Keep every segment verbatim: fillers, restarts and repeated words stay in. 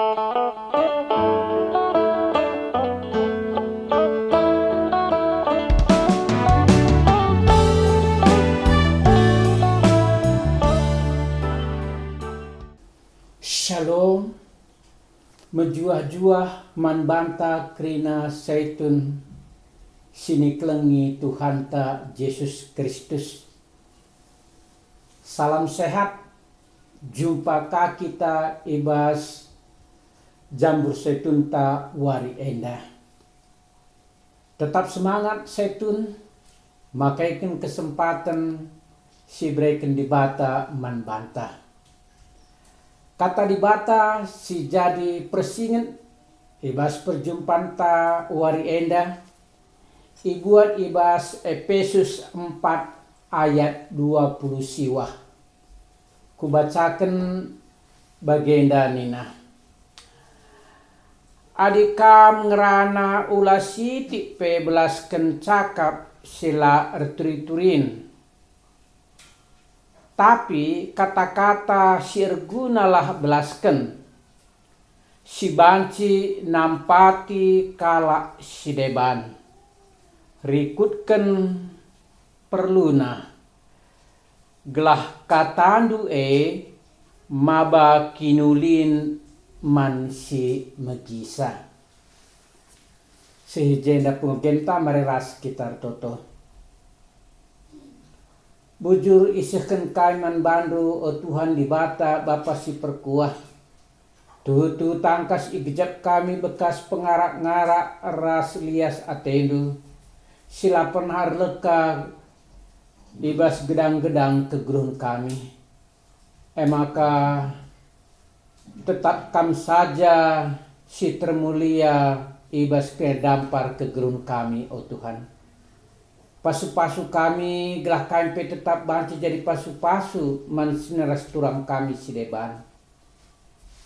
Shalom. Mejuah-juah man banta kerina Saitun si nikelengi Tuhanta Jesus Kristus. Salam sehat, jumpa ka kita i bas Jambur Saitunta wari enda. Tetap semangat, Saitun, makaiken kesempaten si ibereken Dibata man banta. Kata Dibata si jadi persinget i bas perjumpanta wari enda ibuat i bas Epesus empat ayat dua puluh siwah. Kubacaken bagenda nina, "Adi kam ngerana ula sitik pe belasken cakap si la erturi-turin, tapi kata-kata si ergunalah belasken, si banci nampati kalak si deban. Rikutken perluna, gelah katandu e maba kinulin man si megisa." Seh i jenda pengogenta mari ras kita ertoto. Bujur isehken kami man bandu, o Tuhan Dibata, Bapa si perkuah. Tuhu-tuhu tangkas igejap kami bekas pengarak-ngarak ras lias atendu, si la pernah erleka i bas gedang-gedang kegeluhen kami. E maka, tetap Kam saja si termulia i bas kedampar kegeluhen kami, o Tuhan. Pasu-pasu kami, gelah kami pe tetap banci jadi pasu-pasu man senina ras turang kami si deban.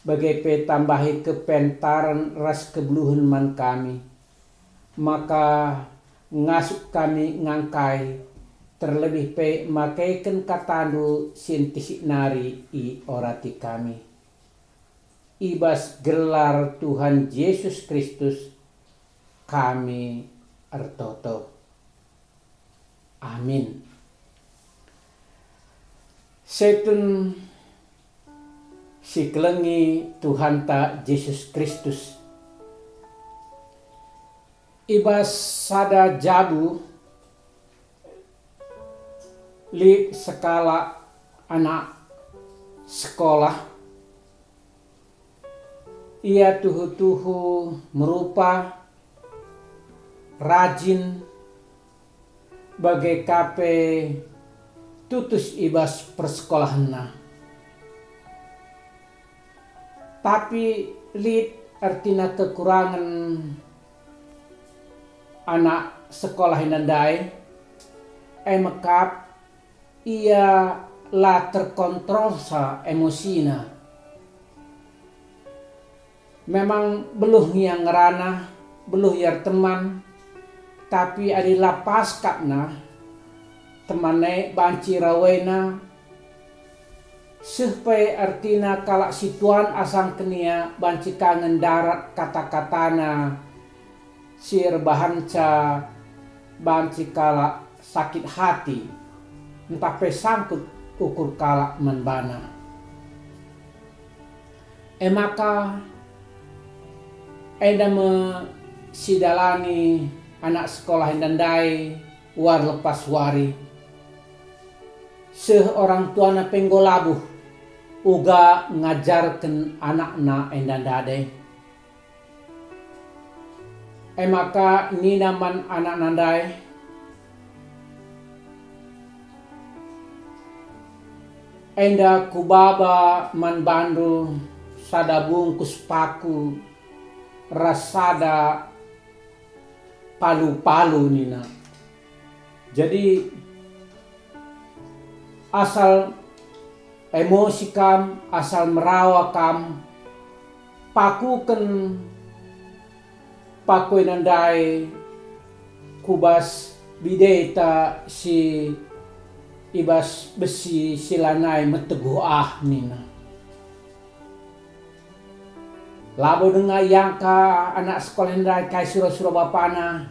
Bage pe tambahi kepentaren ras kebeluhen man kami, maka ngasup kami ngangkai, terlebih pe makeken katandu si entisik nari iorati kami. I bas gelar Tuhan Jesus Kristus kami ertoto. Amin. Setun si kelengi Tuhanta Jesus Kristus. I bas sada jabu lit sekalak anak sekolah. Ia tuhu-tuhu merupa, rajin, bage ka pe tutus i bas persekolahenna. Tapi lit ertina kekurangen anak sekolah enda ndai, e mekap ia la terkontrolsa emosina. Memang beluh nge ia ngerana, beluh ia erteman, tapi adi la pas akapna, teman e banci rawena, seh pe ertina kalak si tuan asangken ia banci ka ngendarat kata-katana si erbahanca banci kalak sakit hati, ntah pe sangkut ukur kalak man bana. E maka, enda me sidalani anak sekolah enda ndai wari lepas wari. Seh orang tuana pe enggo labuh uga ngajarken anakna enda ndai. E maka nina man anakna ndai, "Enda kubaba man bandu sada bungkus paku ras sada palu-palu," nina. Jadi, asal emosi kam, asal merawa kam, pakuken paku enda ndai ku bas bideta si i bas besi si lanai meteguh ah, nina. Labo denga iangka anak sekolah ndai kai sura-sura bapana,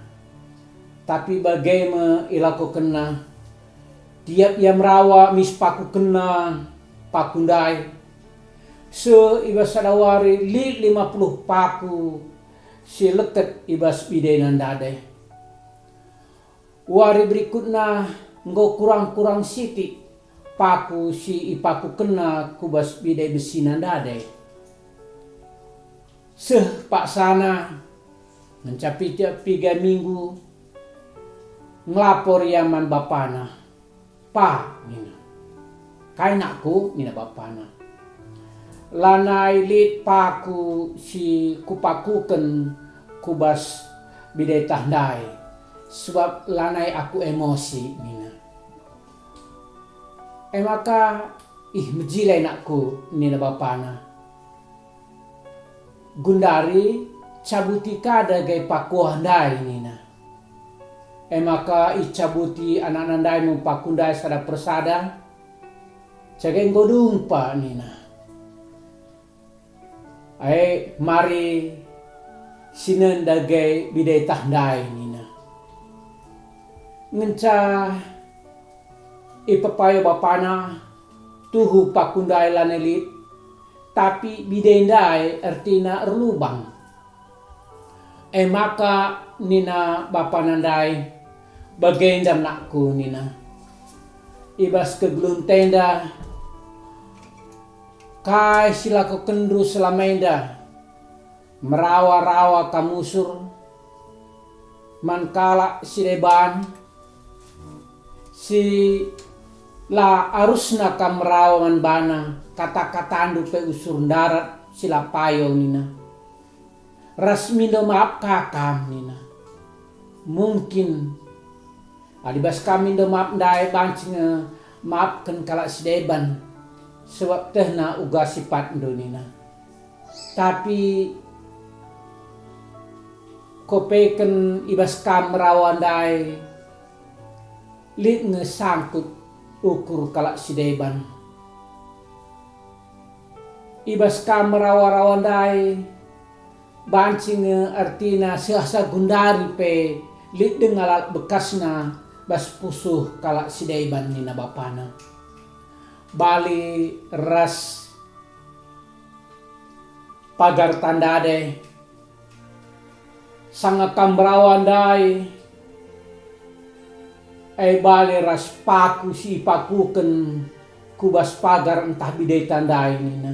tapi bage me ilakokenna. Tiap ia merawa mis pakukenna paku ndai, seh i bas sada wari lit lima puluh paku si leket i bas bidena ndai. Wari berikutna enggo kurang-kurang sitik paku si ipakukenna ku bas bidai besina ndai. Seh paksana, ngenca piga minggu, ngelapor ia man bapana. "Pa," nina. "Kai, nakku?" nina bapana. "Lanai lit paku si kupakuken ku bas bidai tah ndai, sebab lanai aku emosi," nina. E maka, "Ih, mejile, nakku," nina bapana. "Gundari cabuti ka dage paku ndai," nina. E maka icabuti anakna ndai me paku ndai sada persada, "Cage enggo dung, Pa," nina. "Ai mari sinen dage bidai tah ndai," nina. Ngenca ipepayo bapana, tuhu paku ndai lanai lit, tapi bidai ndai ertina erlubang. E maka nina bapana ndai, "Bagenda, nakku," nina. "I bas kegeluhenta enda, kai si lakokenndu selama enda? Merawa-rawa kam usur man kalak si deban, si la arusna kam merawa man bana, kata-katandu pe usur ndarat si la payo," nina. "Ras mindo maap ka kam," nina. "Mungkin adi bas kam mindo maap ndai banci nge maapken kalak si deban, sebab tehna uga sipatndu," nina. "Tapi kopeken i bas kam merawa ndai lit nge sangkut ukur kalak si deban. I bas kam merawa-rawa ndai banci nge ertina seh asa gundari pe lit denga lalap bekasna bas pusuh kalak si deban," nina bapana. "Bali ras pagar tandade, sanga kam merawa ndai, e bali ras paku si ipakuken ku bas pagar ntah bidai tandai," nina.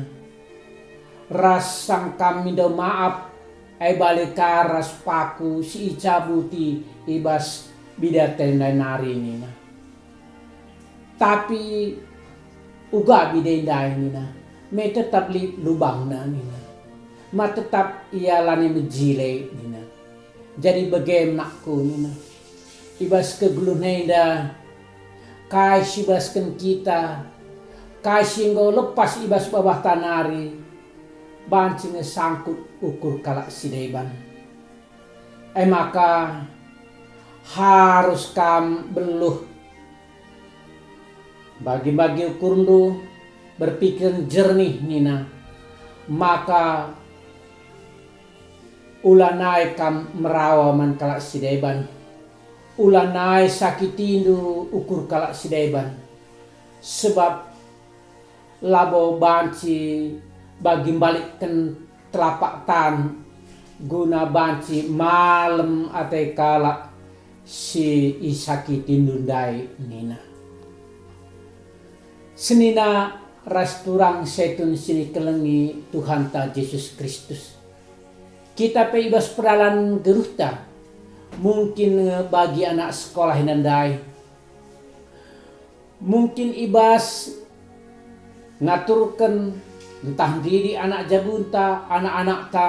"Ras sanga kam mindo maap, e bali ka ras paku si icabuti i bas bidai tandai nari," nina. "Tapi uga bidai ndai," nina, "me tetap lit lubangna," nina. "Ma tetap ia lanai mejile," nina. "Jadi bagem, nakku," nina. "I bas kegeluhen enda, kai si basken kita, kai si enggo lepas i bas babahta nari, banci nge sangkut ukur kalak si deban. E maka harus kam beluh, bagi-bagi ukurndu, berpikiren jernih," nina, "maka ulanai kam merawa man kalak si deban, ulanai sakitindu ukur kalak si deban, sebab labo banci bagi mbalikken telapak tan guna banci malem ate kalak si isakitindu ndai," nina. Senina ras turang setun si nikelengi Tuhanta Jesus Kristus, kita pe i bas perdalan geluhta, mungkin nge bagi anak sekolah enda ndai, mungkin i bas ngaturken ntah ndidik anak jabunta, anak-anakta,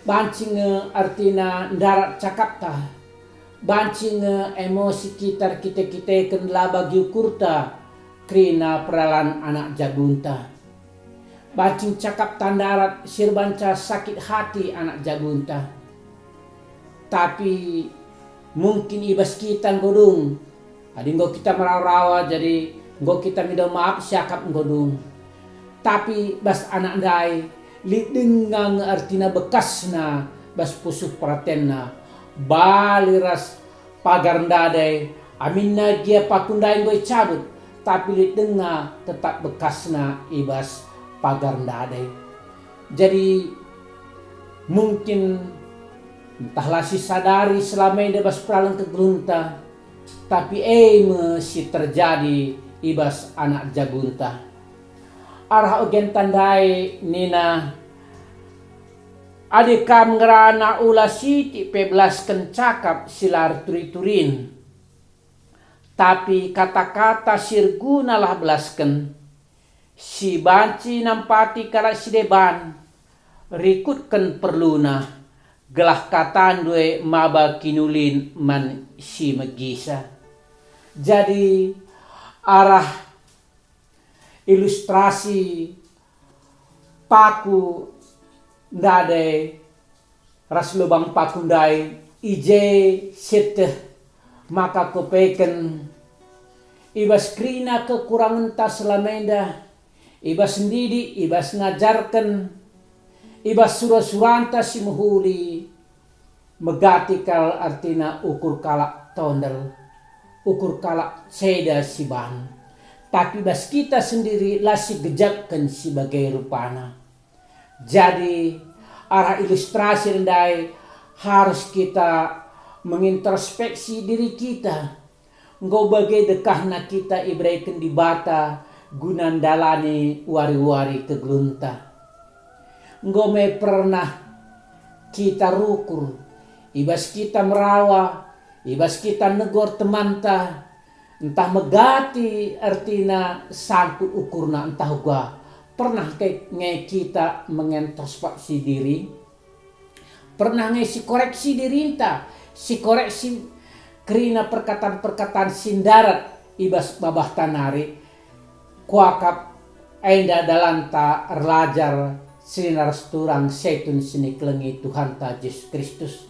banci nge ertina ndarat cakapta, banci nge emosi kita erkite-kiteken la bagi ukurta kerina perdalan anak jabunta. Banci cakapta ndarat si erbanca sakit hati anak jabunta. Tapi mungkin i bas kita enggo dung. Adi enggo kita merawa-rawa, jadi enggo kita mindo maap siakap enggo dung. Tapi bas anak ndai, Lit denga nge ertina bekasna bas pusuh peratenna, bali ras pagar ndadai, aminna gia paku ndai enggo icabut, tapi lit denga tetap bekasna i bas pagar ndadai. Jadi, mungkin ntah la sisadari selama enda bas peraleng kegeluhenta, tapi e me si terjadi i bas anak jabunta. Arah ogenta ndai nina, "Adi kam ngerana ula sitik pe belasken cakap si la erturi-turin, tapi kata-kata si ergunalah belasken, si banci nampati kalak si deban, rikutken perluna, gelah katandu e maba kinulin man si megisa." Jadi, arah ilustrasi paku ndadai ras lubang paku ndai, i je sieteh maka kupeken i bas kerina kekurangenta selama enda, i bas ndidik, i bas ngajarken, i bas sura-suranta si mehuli, megati kal ertina ukur kalak tondel, ukur kalak ceda si ban. Tapi bas kita sendiri la sigejapken si bage rupana. Jadi, arah ilustrasi ndai harus kita mengintrospeksi diri kita. Enggo bage dekahna kita ibereken Dibata guna ndalani wari-wari kegeluhenta. Enggo me pernah kita rukur, i bas kita merawa, i bas kita negor temanta, ntah megati ertina sangkut ukurna ntah uga. Pernah nge, nge kita mengintrospeksi diri? Pernah nge sikoreksi dirinta, sikoreksi kerina perkataan-perkataan si ndarat i bas babahta nari? Kuakap enda dalanta erlajar senina ras turang setun si nikelengi Tuhanta Jesus Kristus.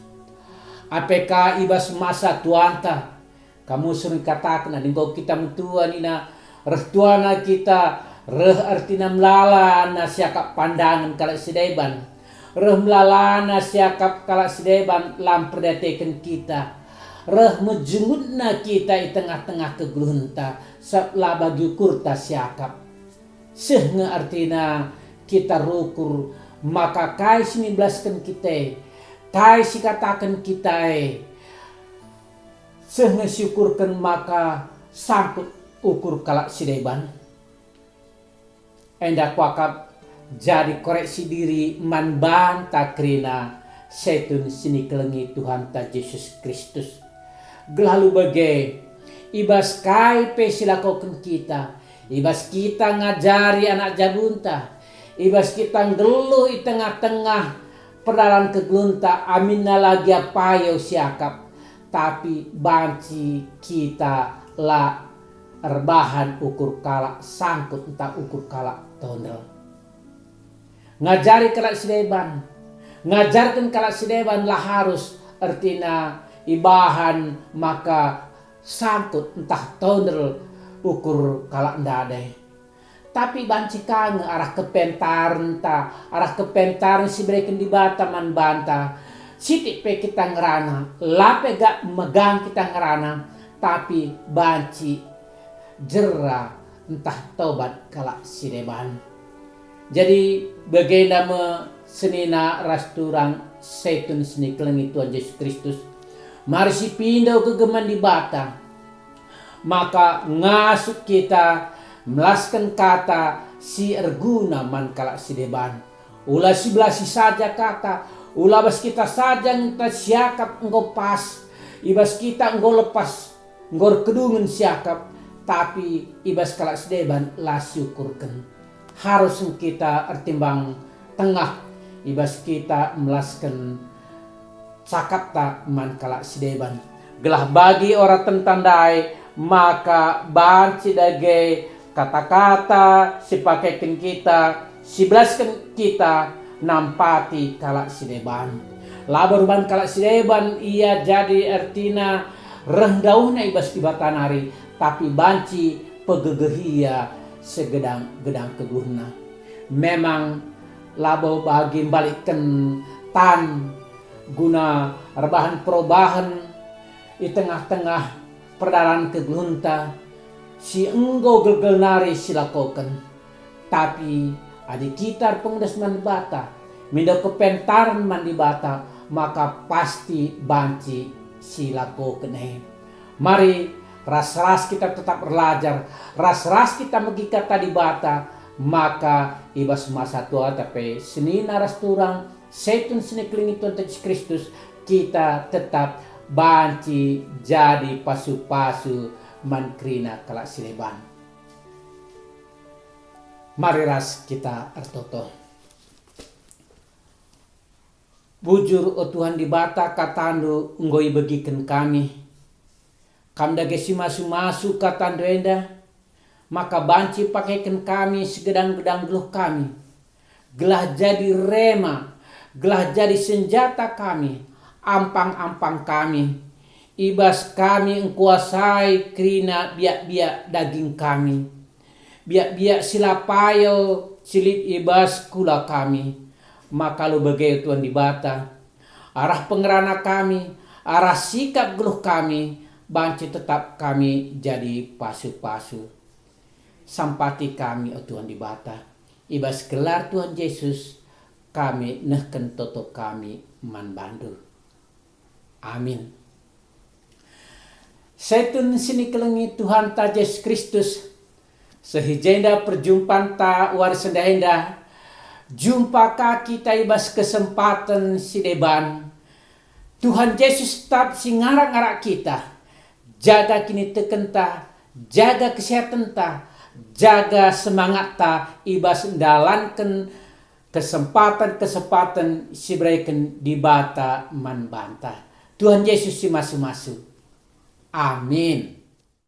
Ape ka i bas masa tuanta, kamu sering kataken, adi enggo kita metua nina, reh tuana kita, reh ertina melalana siakap pandangen kalak si deban. Reh melalana siakap kalak si deban la mperdiateken kita. Reh mejengutna kita i tengah-tengah kegeluhenta, sabap la bagi ukurta siakap. Seh nge ertina kita rukur maka kai si nibelasken kita e, kai si kataken kita e, seh nge siukurken maka sangkut ukur kalak si deban. Enda kuakap jadi koreksi diri man banta kerina setun si nikelengi Tuhanta Jesus Kristus. Gelah alu bage, i bas kai pe si lakoken kita, i bas kita ngajari anak jabunta, i bas kita nggeluh i tengah-tengah perdalan kegeluhenta aminna la gia payo siakap, tapi banci kita la erbahan ukur kalak sangkut ntah ukur kalak tondel. Ngajari kalak si deban, ngajarken kalak si deban la harus ertina ibahan maka sangkut ntah tondel ukur kalak ndadai. Tapi banci ka nge arah kepentarenta, arah kepentaren si ibereken Dibata man banta. Sitik pe kita ngerana, la pe gak megang kita ngerana, tapi banci jera ntah tobat kalak si deban. Jadi, bagenda me senina ras turang setun si nikelengi Tuhan Jesus Kristus. Mari sipindo kegeman Dibata, maka ngasup kita melasken kata si erguna man kalak si deban. Ula sibelasi saja kata, ula bas kita saja nge siakap enggo pas, i bas kita enggo lepas, enggo erkedungen siakap, tapi i bas kalak si deban la siukurken. Harus kita ertimbang tengah i bas kita melasken cakapta man kalak si deban. Gelah bagi oratenta ndai maka banci dage kata-kata si pakeken kita, si belasken kita nampati kalak si deban. Labo erbahan kalak si deban ia jadi ertina reh ndauhna i bas Dibata nari, tapi banci pegegeh ia segedang-gedang kegeluhna. Memang labo bagi mbalikken tan guna erbahan perubahen i tengah-tengah perdalan kegeluhenta si enggo gelgel nari silakoken. Tapi adi kita erpengendes man Dibata, mindo kepentaren man Dibata, maka pasti banci silakoken e. Mari ras-ras kita tetap erlajar, ras-ras kita megi Kata Dibata, maka i bas masa tuanta pe senina ras turang, setun si nikelengi Tuhanta Jesus Kristus, kita tetap banci jadi pasu-pasu man kerina kalak si deban. Mari ras kita ertoto. Bujur, o Tuhan Dibata, KataNdu enggo ibegiken kami. Kam dage si masu-masu KataNdu enda, maka banci pakeken kami segedang-gedang geluh kami, gelah jadi rema, gelah jadi senjata kami, ampang-ampang kami, i bas kami engkuasai kerina biak-biak daging kami, biak-biak si la payo si lit i bas kula kami. Maka alu bage, Tuhan Dibata, arah pengerana kami, arah sikap geluh kami, banci tetap kami jadi pasu-pasu. Sampati kami, o Tuhan Dibata, i bas gelar Tuhan Jesus kami nehken toto kami man baNdu. Amin. Setun si nikelengi Tuhanta Jesus Kristus, seh i jenda perjumpanta wari sendah enda, jumpa ka kita i bas kesempaten si deban. Tuhan Jesus tetap si ngarak-ngarak kita, jaga kinitekenta, jaga kesehatenta, jaga semangatta i bas ndalanken kesempaten-kesempaten si ibereken Dibata man banta. Tuhan Jesus si masu-masu. Amin.